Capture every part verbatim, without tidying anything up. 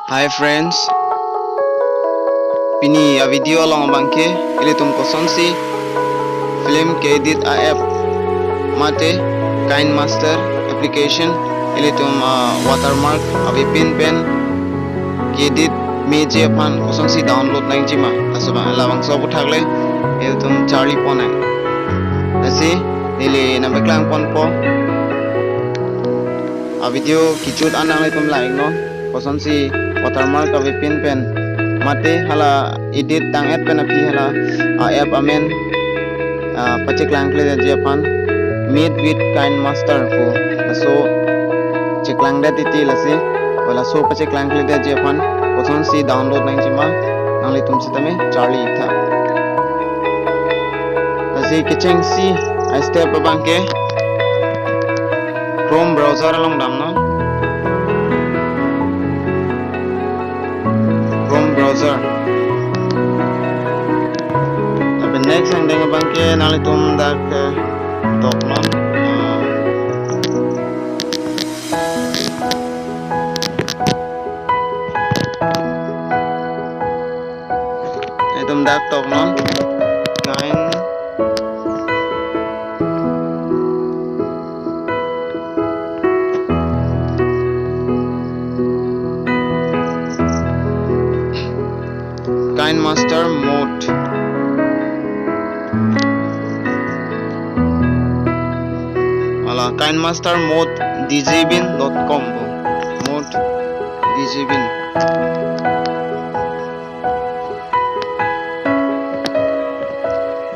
Hi friends, pini a video along abangke ilitum kosonsi film ke-edit a-app mate KineMaster application ilitum, ah, watermark avepin pen ke-edit meji aphan kosonsi download nangjima, laso abang, labangso aputhak le ilitum charli ponnang. Lasi neli nangpaklang ponpo. A video kejut an nanglitum langnon, kosonsi watermark avepin pen mate hala edit tang-et pen aphi hala a-app amen, ah, pacheklangkledetji aphan, Made with KineMaster pu laso cheklangdet titi. Lasi laso pacheklangkledetji aphan kosonsi download nangjima, nanglitum sitame charli-ik tha. Lasi kechengsi a-step abangke Chrome browser along damnon. Chrome browser. Lapen next angdeng abangke nanglitum dak, eh, toknon. Ah, itum dak toknon. Kine KineMaster Mode. Hala KineMaster Mode digibin dot com pu. Mode digibin.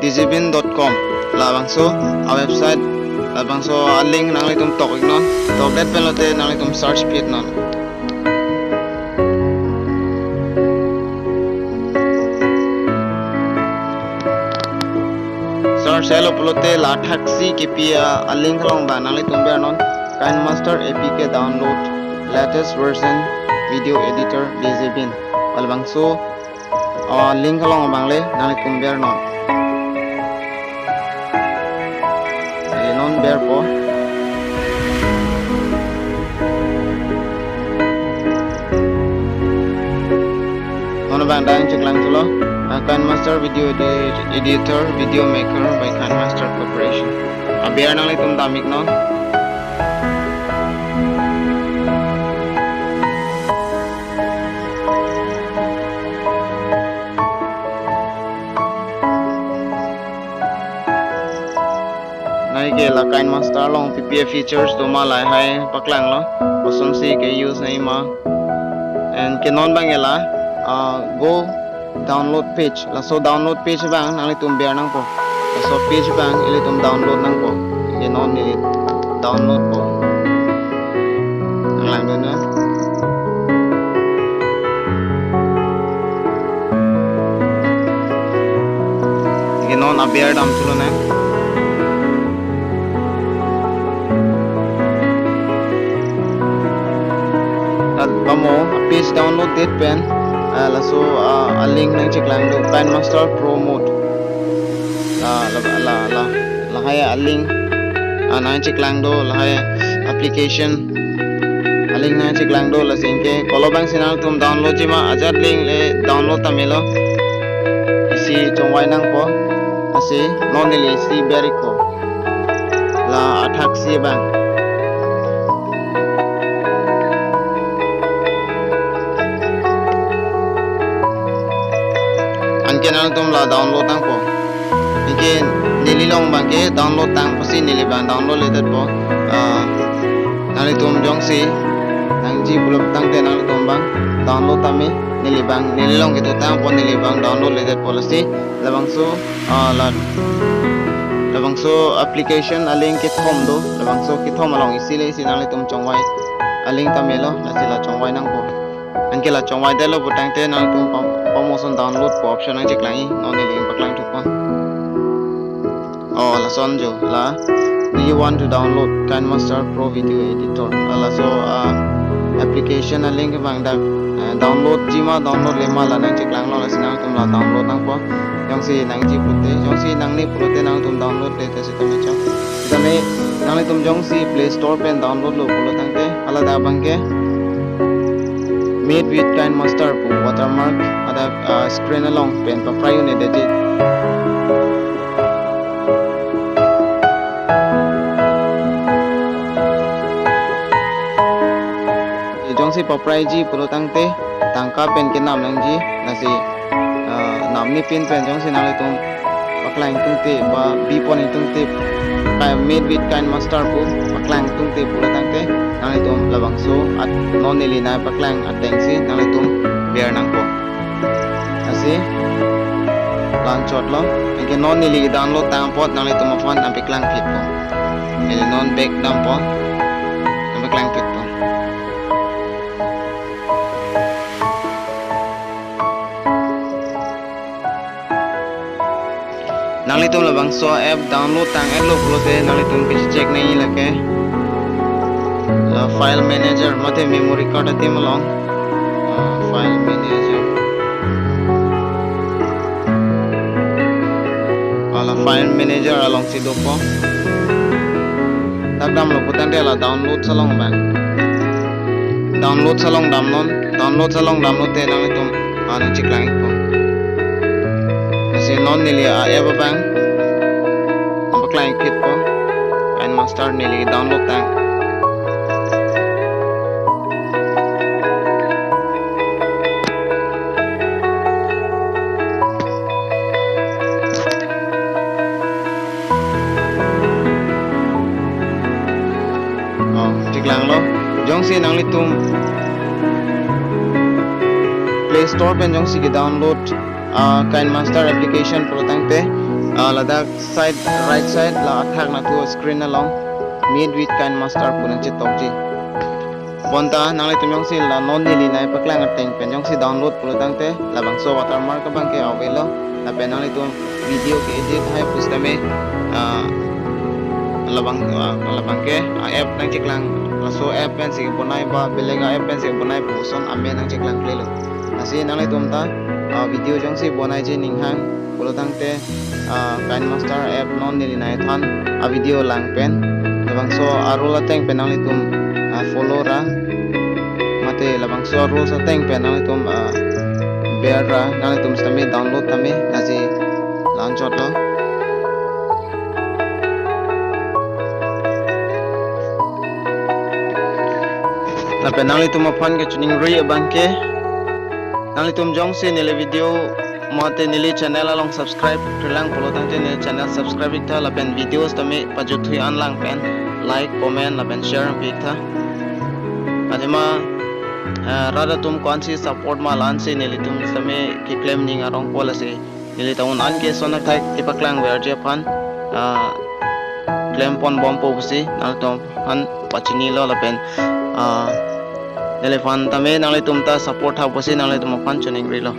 Digibin dot com. Labangso a-website, labangso a-link nanglitum tok-iknon. Tokdet pen lote nanglitum search pi-iknon. Search-etlo pulote la thaksi kipi a, a-link along abang nanglitum bernon, KineMaster A P K download, latest version, video editor, digibin. Hala labangso, ah, link along abang le nanglitum bernon. Neli non berpo. Non abang dak cheklang thulo. Ah, KineMaster Video Edi-, Editor, Video Maker by KineMaster Corporation. Aber nanglitum dam-iknon. Nai ke la KineMaster along P P A features doma lahai paklanglo. Kosonsi ke-use nangji ma. And ke non abang ke la, ah, go download page. Laso download page abang nanglitum ber nangpo. Laso page abang ilitum download nangpo. Ke non neli download po. Nanglangdun na. Ke non aber dam thulo nang. Tat pamo page download det pen, ah, laso, ah, a-link nangcheklang do, KineMaster Pro Mode. La, la, la, la, lahai a-link, ah, nangcheklang do, lahai application a-link nangcheklang do, lasi anke kolo abangsi nangtum download jima, ajat link le download ta melo. Isi chongvai nangpo, lasi non neli isi ber-ikpo. La athaksi abang. Anke nangtum la download nangpo. Anke neli along abangke download tang pusi neli abang download ledetpo. Ah, nanglitum jongsi nangji pulo tangte nanglitum abang download tame, neli abang, neli along kedo tangpo, neli abang download ledetpo, lasi labangso, ah, la, labangso application a-link kethom do, labangso kethom along isi le isi nanglitum chongvai a-link ta melo, lasi la chongvai nangpo. Anke la chongvai detlo putangte nangtum pam-, pamo ason download pu option nangcheklangji, non neli paklang thupo. Oh, lason jo, la, "Do you want to download KineMaster Pro Video Editor?" La laso, ah, application a-link abang dak, eh, download jima, download le ma la nangcheklanglo, lasi nangtum la download nangpo. Jongsi nangji pulote, jongsi nangne pulote nangtum download le te sitame chok. Sitame nanglitum jongsi Play Store pen download lo pulo tangte, hala dak abangke Made with KineMaster pu watermark hadak, ah, screen along pen paprai un-edetji. Jongsi papraiji pulo tangte tangka pen kenam nangji, lasi, ah, namni pin pen jongsi nanglitum paklang tungte ba bipon tungte, Ki-, Made with KineMaster pu paklang tungte pulo tangte nanglitum labangso at non neli nai paklang atengsi nanglitum ber nangpo. Lasi la-anchotlo, anke non neli download tang apot nanglitum aphan nangpaklang phitpo. Neli non back dampo, nangpaklang phitpo. Nanglitum labangso app download tang-etlo pulote nanglitum ke check nangji lake, la file manager mate memory card atim along. Ah, file manager. Ah, la file manager alongsi dopo. Dak damlo putangte la download along abang. Download along damnon, download along damlote nanglitum, ah, nangcheklang-ikpo. Lasi non neli a-app abang nangpaklang-ik phitpo. KineMaster neli download tang. Oh, cheklanglo. Jongsi nanglitum Play Store pen jongsi ke-download, ah, KineMaster application pulo tangte, ah, ladak side, right side la athak nangthu screen along Made with KineMaster pu nangchetokji. Bonta nanglitum jongsi la non neli nai paklang ateng pen jongsi download pulo tangte labangso watermark abang ke avelo, lapen nanglitum video ke-edit hai pusitame, ah, labang, ah, labang ke, ah, app nangcheklang, laso app pensi bonai ba beleg a-app pensi bonai puson amen nangcheklang klelo. Lasi nanglitum ta, ah, video jongsi bonaiji ninghang pulo tangte, ah, KineMaster app non neli nai than a-video lang pen labangso a-rule ateng pen nanglitum, ah, follow ra, mate labangso a-rules ateng pen nanglitum, ah, ber ra, nanglitum sitame download tame, lasi la-anchotlo. Lapen nanglitum aphan kachiningri abang ke, nanglitum jongsi neli video mate neli channel along subscribe-krelang pulo tangte neli channel subscribe-iktha lapen videos tame pajuthui anlang pen like, comment lapen share nangpi-iktha. Athema, eh, rat atum ko-ansi support ma la-ansi nelitum sitame keklem ning arongpo, lasi neli ta un-an ke son athak kepaklang verji aphan, ah, klempon bompo pusi nanglitum aphan pachinilo lapen, ah, neliphan tame nanglitum ta support tha pusi nanglitum aphan chiningrilo.